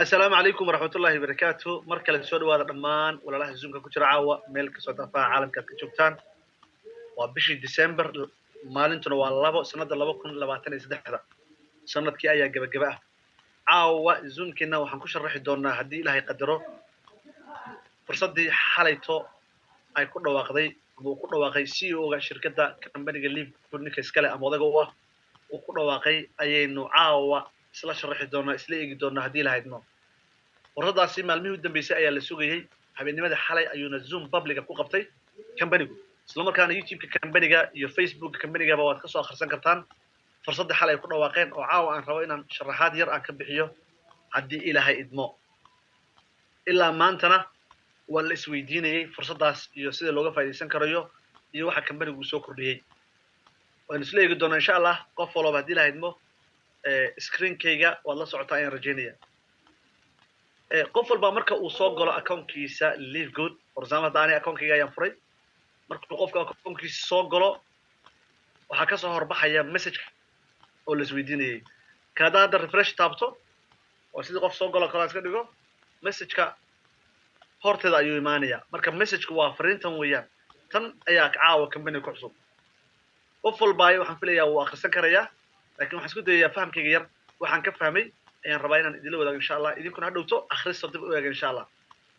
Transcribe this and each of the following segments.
Asalaamu calaykum waraxmatullaahi wabarakaatu. Mar kale soo dhawaada dhammaan walaalaha Zoomka ku jira caawa, meel kastoo daafaha caalamka aad ka joogtaan. Waa bishii December, maalintuna waa 2, sanadda 2023-da. Sanadkii ayaa gebageba ah. Caawa Zoomkeena waxaan ku sharaxi doonaa, haddii Ilaahay qadaro, fursaddii xalayto ay ku dhawaaqday ama uu ku dhawaaqay CEO-ga shirkadda kambaniga Livegood, ninka iskale ama odaga u ah uu ku dhawaaqay ayaynu caawa isla sharaxi doonaa, isla eegi doonaa haddii Ilaahay idmo. Fursaddaasi maalmihii u dambeysay ayaa la sugayey. Habeennimadii xalay ayuuna Zoom publica ku qabtay kambanigu, isla markaana YouTube-ka kambaniga iyo Facebookka kambanigaba waad kasoo akhrisan kartaan fursadda xalay ay ku dhawaaqeen, oo caawa aan rabo inaan sharaxaad yar aan ka bixiyo haddii Ilaahay idmo. Ilaa maantana waa la isweydiinayey fursaddaas iyo sida looga faa'iidaysan karayo iyo waxa kambanigu soo kordhiyey. Waynu isla eegi doonaa insha Allah. Qof walba haddii Ilaahay idmo, screenkayga waad la socotaa ayaan rajaynaya. Qof walba marka uu soo galo accountkiisa Livegood, for example hadda ani accountkayga ayaan furay, markuu qofka accountkiisa soo galo waxaa kasoo horbaxaya message oo la isweydiinayay. Ka haddaa hadda refresh taabto oo sidii qof soo galo kale iska dhigo, messageka horteeda ayuu imaanaya. Marka messageka waa fariintan weeyaan, tan ayaa caawa company ku cusub. Qof walbaayo waxaan filayaa wuu akhrisan karayaa, laakiin waxaan isku dayayaa fahamkayga yar waxaan ka fahmay ayaan rabaa inaan idinla wadaago insha Allah. Idinkuna ha dhowto akhristo dib u eega insha Allah.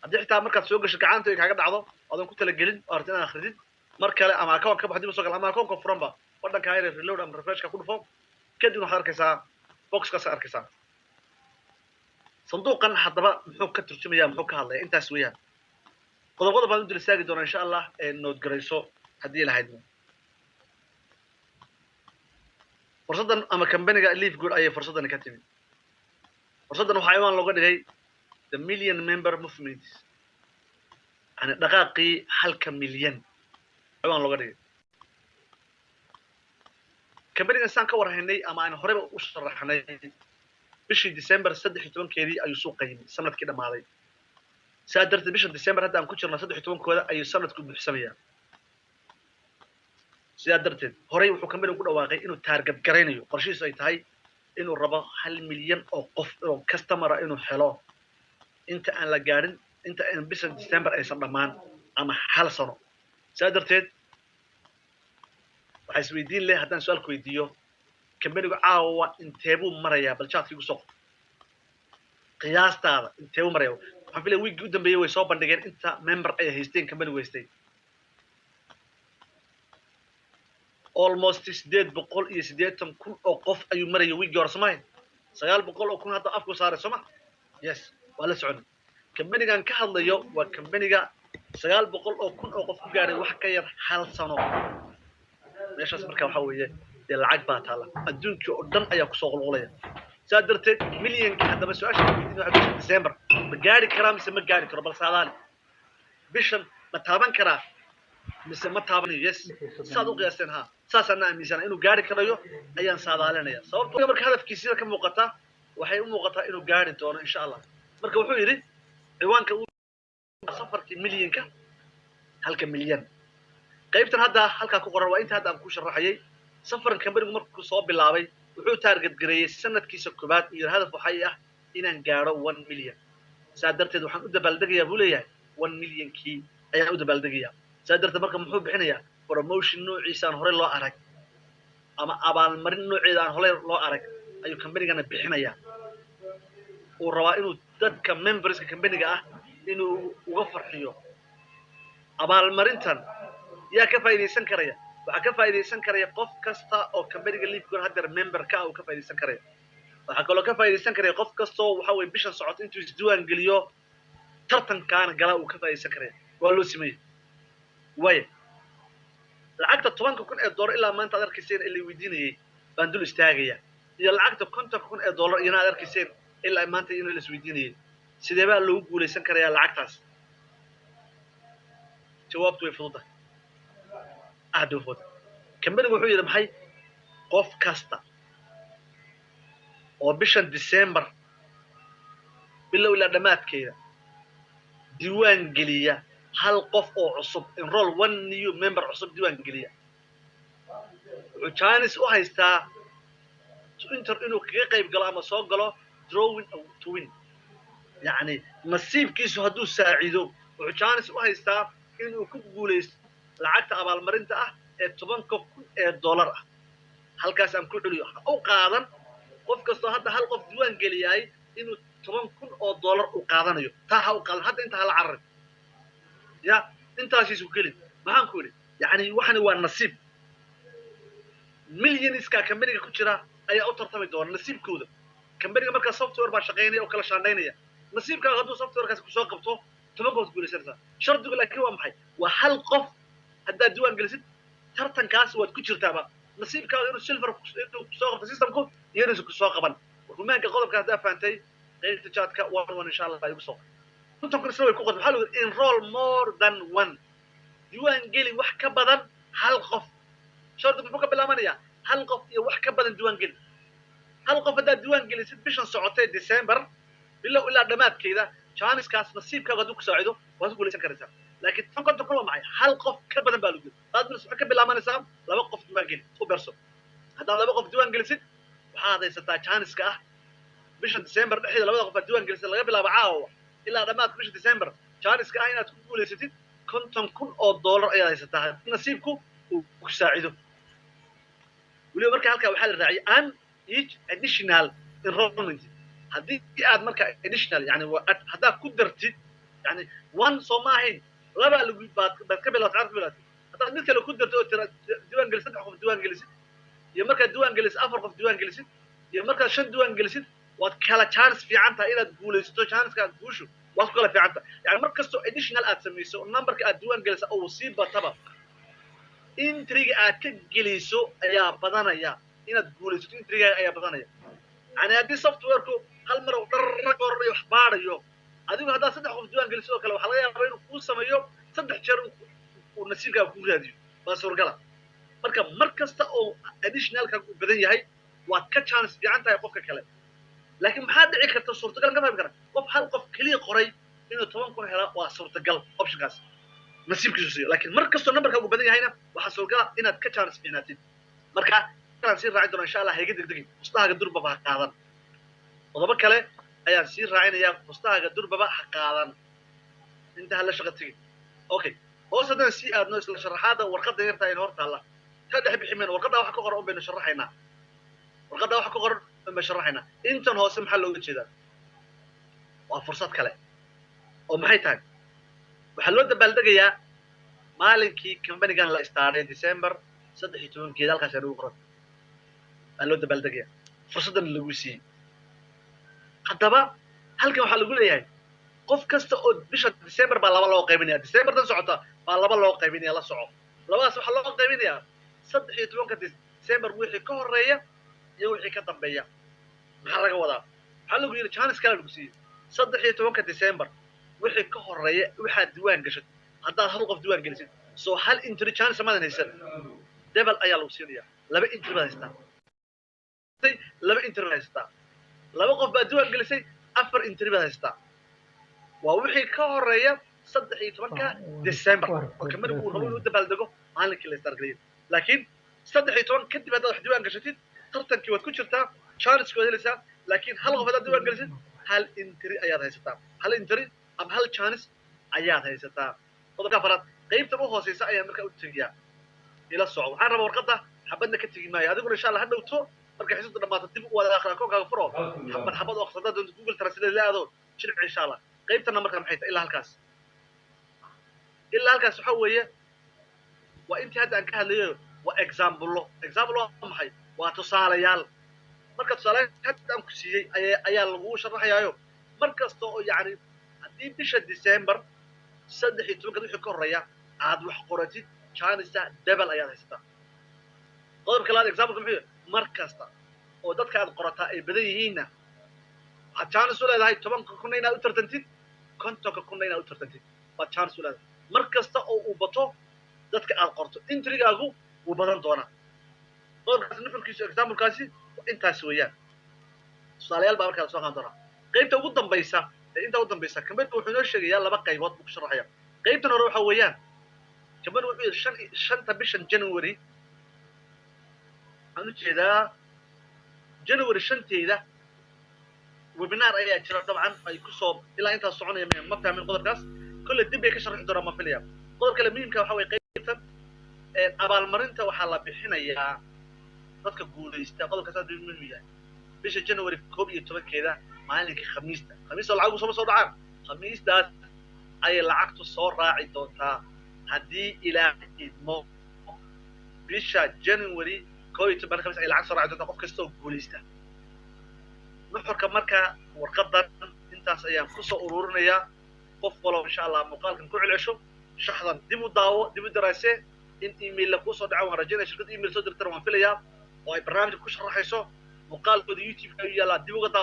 Haddii xitaa markaad soo gasho gacanta ay kaaga dhacdo oodan ku talagelin oo aragti inaad akhridid mar kale, ama account ka bax dib usoo gal, ama accountka furanba wadhanka yar reload ama refreshka ku dhufo, kadibna waxaad arkaysaa boxkaas arkaysaa sanduuqan. Haddaba muxuu ka turjumaya, muxuu ka hadlaya? Intaas weeyaan. Qodob qodob baan u dul istaagi doonaa insha Allah. Ee note garayso haddii lahaydmo. Fursaddan ama kambaniga Livegood ayay fursaddani ka timid. Fursaddan waxaa imaan looga dhigay the Million Member Movement, yani dhaqaaqii 1-ka milyan ciwaan looga dhigay. Kambanigan saan ka warhaynay ama aan horeyba u sharaxnay, bishii December 13-keedii ayuu suuqa yimi sanadkii dhammaaday. Saa darteed bisha December hadda aan ku jirno 13-kooda ayuu sanadku buuxsamayaa. Sidaa darteed horey wuxuu kambanigu ku dhawaaqay inuu target garaynayo, qorshihiisu ay tahay inuu rabo 1 milyan oo qof oo customera inuu helo inta aan la gaadhin, inta aan bisha December aysan dhammaan ama hal sano. Saa darteed waxaa isweydiin leh, haddaan su-aalku weydiiyo, kambanigu caawa inteebuu marayaa? Bal chatkii ku soo qor qiyaastaada, inteebuu maraya? Waxaan filaya wiiggii u dambeeyey way soo bandhigeen inta member ay haysteen. Kambanigu haystay almost 880,000 oo qof ayuu maraya wiiggii hore, somahay? 900,000 hadda afku saaray, sooma? Yes, waa la soconay. Kambanigan ka hadlayo waa kambaniga 900,000 oo qof ku gaadhay wax ka yar hal sano. Meeshaas marka waxa weeye dee lacag baa taala, adduunkii oo dhan ayaa kusoo qulqulaya. Saa darteed milyankii haddaba su-aasha weydiin waxa: bisha December ma gaari karaa mise ma gaari karo? Bal saadaali, bishan ma taaban karaa mise ma taabanayo? Yes, saad u qiyaasteen ha, saasaan aaminsana inuu gaari karayo ayaan saadaalinaya. Sababto marka hadafkiisida ka muuqata waxay u muuqataa inuu gaari doono insha Allah. Marka wuxuu yidhi ciwaanka safarkii milyanka, 1-ka milyan. Qaybtan hadda halkaa ku qoran waa inta hadda aan ku sharaxayay. Safarkan kambanigu markuu soo bilaabay wuxuu target gareeyey sanadkiisa koobaad iyo hadaf waxay ah inaan gaadho 1 million. Saa darteed waxaan u dabaaldegayaa buu leeyahay, 1 millionkii ayaan u dabaaldegayaa. Saa darteed marka muxuu bixinayaa? Promotion noociisa aan horey loo arag ama abaalmarin nooceeda aan horey loo arag ayuu kambanigana bixinayaa. Uu rabaa inuu dadka memberska kambaniga ah inuu uga farxiyo. Abaalmarintan yaa ka faa'iidaysan karaya? Waxaa ka faa'iidaysan karaya qof kasta oo kambaniga Livegood haddeer member ka ah uu ka faa'iidaysan karaya. Waxaa kaloo ka faa'iidaysan karaya qof kastoo waxa weye bishan socoto intuu isdiiwaan geliyo tartankaana galaa uu ka faa'iidaysan karaya. Waa loo sameeyey. Waaya, lacagta 10-ka kun ee dollar ilaa maanta aad arkayseen ee la weydiinayey baan dul istaagaya, iyo lacagta 50-ka kun ee dollar iyana aad arkayseen ilaa maanta in la isweydiinayey, sidee baa loogu guulaysan karayaa lacagtaas? Jawaabtu way fududahay, aad bay fududahay. Kambanigu wuxuu yidhi maxay? Qof kasta oo bishan December bilow ilaa dhammaadkeeda diiwaan geliya hal qof oo cusub, enroll one new member cusub diiwaan geliya, wuxuu chance u haystaa to enter, inuu kaga qayb galo ama soo galo drawing to win. Yacni nasiibkiisu hadduu saacido, wuxuu chance u haystaa inuu ku guulaysto lacagta abaalmarinta ah ee 10,000 ee dollar ah. Halkaas aan ku celiyo, ha u qaadan qof kastoo hadda hal qof diiwaan geliyay inuu $10,000 u qaadanayo. Taa ha u qaadan hadda, inta hala cararin ya, intaasiisu gelin. Maxaan ku yidhi? Yacni waxani waa nasiib. Millionska kambaniga ku jira ayaa u tartami doona nasiibkooda. Kambaniga markaa software baa shaqaynaya oo kala shaandhaynaya. Nasiibkaaga hadduu softwarekaasi kusoo qabto, 10 qof guulaysanaysaa. Shardigu laakiin waa maxay? Waa hal qof haddaad diiwaan gelisid, tartankaas waad ku jirtaaba, nasiibkaaga inuu silver inuu kusoo qabto systemku iyo inuusan kusoo qaban. Rumaanka qodobka haddaa fahantay, qaybta chatka one one insha Allah igu soo. 50,000 isna way ku qortay. Maxaa lagu yidhi? Enroll more than one, diiwaan geli wax ka badan hal qof. Shardigu muxuu ka bilaabanayaa? Hal qof iyo wax ka badan diiwaan geli. Hal qof haddaad diiwaan gelisid bishan socotee December bilow ilaa dhammaadkeeda, chancekaas nasiibkaaga hadduu ku saacido, waad ku guulaysan karaysaa. Laakiin tan 50,000 waa maxay? Hal qof ka badan baa lagu yidhi. Taas waxay ka bilaabanaysaa laba qof diiwaan geli u beerso. Haddaad laba qof diiwaan gelisid, waxaad haysataa chanceka ah bisha December dhexdeeda labada qof aad diiwaan gelisid, laga bilaabo caawa ilaa dhammaadka bisha December, chanceka ah inaad ku guulaysatid $50,000 ayaad haysataa haddii nasiibku uu ku saacido. Weliba marka halkaa waxaa la raaciyay "and each additional enrollment". Haddii aad marka additional, yani haddaad ku dartid, yani one soo ma ahayn, laba lagu baad ka bilawtay, aad ka bilawtay, haddaad mid kale ku dartid oo tira diiwaan gelisid saddex qof diiwaan gelisid, iyo markaad diiwaan gelisid afar qof diiwaan gelisid, iyo markaad shan diiwaan gelisid, waad kala chance fiican tahay inaad guulaysato. Chanceka aad guushu waad ku kala fiican tahay. Yani mar kastoo additional aad samayso, numberka aad diiwaan gelisa uu sii bataba, entryga aad ka gelayso ayaa badanaya, inaad guulaysato entrygaaga ayaa badanaya. Yani haddii softwareku hal mar uu dharrag oranayo wax baarayo, adigu haddaad saddex qof diiwaan geliso oo kale, waxaa laga yaabaa inuu kuu sameeyo saddex jeer uu nasiibkaaga kuu raadiyo, baa suuragala. Marka mar kasta oo additionalkaaga uu badan yahay, waad ka chance fiican tahay qofka kale. Laakiin maxaa dhici karta? Suurtagal ka fahmi kara qof hal qof keliya qoray inuu 10,000 hela waa suurtagal, optionkaas nasiibkiisu siiyo. Laakiin mar kastoo numberkaagu badan yahayna, waxaa suuragala inaad ka chance fiicnaatid. Marka kalaan sii raacin doona insha Allah. Hayga degdegin, fustahaaga durbaba ha qaadan. Qodobo kale ayaan sii raacinayaa. Fustahaaga durbaba ha qaadan, inta hala shaqo tegin. Okay, hoos haddaan sii aadno isla sharaxaada warqadda yarta ayna hor taalla, ka dhex bixi mayno. Warqadda waxa ka qoran un baynu sharaxaynaa. Warqadda waxa ka qoran un baynu sharaxaynaa. Intan hoose maxaa looga jeedaa? Waa fursad kale oo maxay tahay? Waxaa loo dabaaldegayaa maalinkii companygan la istaaray, December 13-keeda. Halkaas ugu qoran baa loo dabaaldegaya, fursaddan lagu siiyey. Haddaba halkan waxaa lagu leeyahay qof kasta oo bisha December baa laba loo qaybinaya. December tan socota baa laba loo qaybinaya, la soco. Labadaas waxaa loo qaybinayaa 13-ka December wixii ka horeeya iyo wixii ka dambeeya. Maxaa laga wadaa? Waxaa lagu yidhi chance kale lagu siiyey: 13-ka December wixii ka horeeya waxaad diiwaan gashat, haddaad hal qof diiwaan gelisid, soo hal entry chance maadan haysan, double ayaa lagu siinaya. Laba entry baad haystaa, laba entry baad haysataa. Laba qof baad diiwaan gelisay, afar entry baad haysataa. Waa wixii ka horeeya 13-ka December oo companygu uu rabo inuu dabaaldego maalinkii la start-gariyay. Laakiin 13 kadib haddaad wax diiwaan gashatid, tartankii waad ku jirtaa, chance waad helaysaa. Laakiin hal qof haddaad diiwaan gelisid, hal entry ayaad haysataa, hal entry ama hal chance ayaad haysataa. Qodobka afaraad, qaybtan u hooseysa ayaan markaa u tegiyaa. Ila soco, waxaan rabaa warqadda xabadna ka tegi maayo. Adiguna insha Allah ha dhowto markay xisadu dhammaato dib u wada akhri, akoonkaaga furo, xabad xabad oo akhrisada doonto, Google Translate la aado, jilci insha Allah. Qaybtana marka maxay tahay? Ilaa halkaas waxa weeye waa intii hadda aan ka hadlayo, waa example. Example waa maxay? Waa tusaalayaal. Marka tusaalayaal hadda aan ku siiyey ayaa lagu sharaxayaayo. Mar kasta oo yacni haddii bisha December 13-ka wixii ka horreeya aad wax qoratid, chanceka double ayaad haysataa. Qodobka labaad, exampleka muxuu yahay? Mar kasta oo dadka aad qorataa ay badan yihiinna, waxaad chance u leedahay 10,000-na inaad u tartantid, 50,000-na inaad u tartantid waad chance u leedahay. Mar kasta oo uu bato dadka aad qorto, entrygaagu wuu badan doonaa. Qodobkaas nuxurkiisu, examplekaasi waa intaas weeyaan. Tusaalayaal baa markaa lasoo qaadan doonaa. Qaybta ugu dambaysa ee inta ugu dambaysa, companyga wuxuu inoo sheegayaa laba qaybood buu ku sharaxaya. Qaybtan hore waxa weeyaan, companygu wuxuu yidhi shanta bishan January, waxaan u jeedaa January 5-teeda. Webinar ayaa jira dabcan ay kusoo ilaa intaas soconaya, ma fahmin qodobkaas. Kolley dib bay ka sharxi doonaan, ma filaya. Qodob kale muhiimka waxa weye qaybtan abaalmarinta waxaa la bixinayaa dadka guulaysta. Qodobkaas aad buu muhiim yahay. Bisha January 11-keeda, maalinka Khamiista, Khamiista lacagu sooma soo dhacaan, Khamiistaas ayay lacagtu soo raaci doontaa haddii Ilaahay idmo. Bisha January 11, Khamiis ayay lacag soo raaci doontaa qof kasta oo guulaysta. Nuxurka marka warqadan intaas ayaan kusoo ururinayaa. Qof walow insha Allah muuqaalkan ku celcesho, shaxdan dib u daawo, dib u daraasee. In email la kuusoo dhaco waan rajaynaya. Shirkadda email soo dirtana waan filayaa oo ay barnaamijka ku sharaxayso. Muuqaalkooda YouTube-ka ayuu yaallaa, dib uga daawo.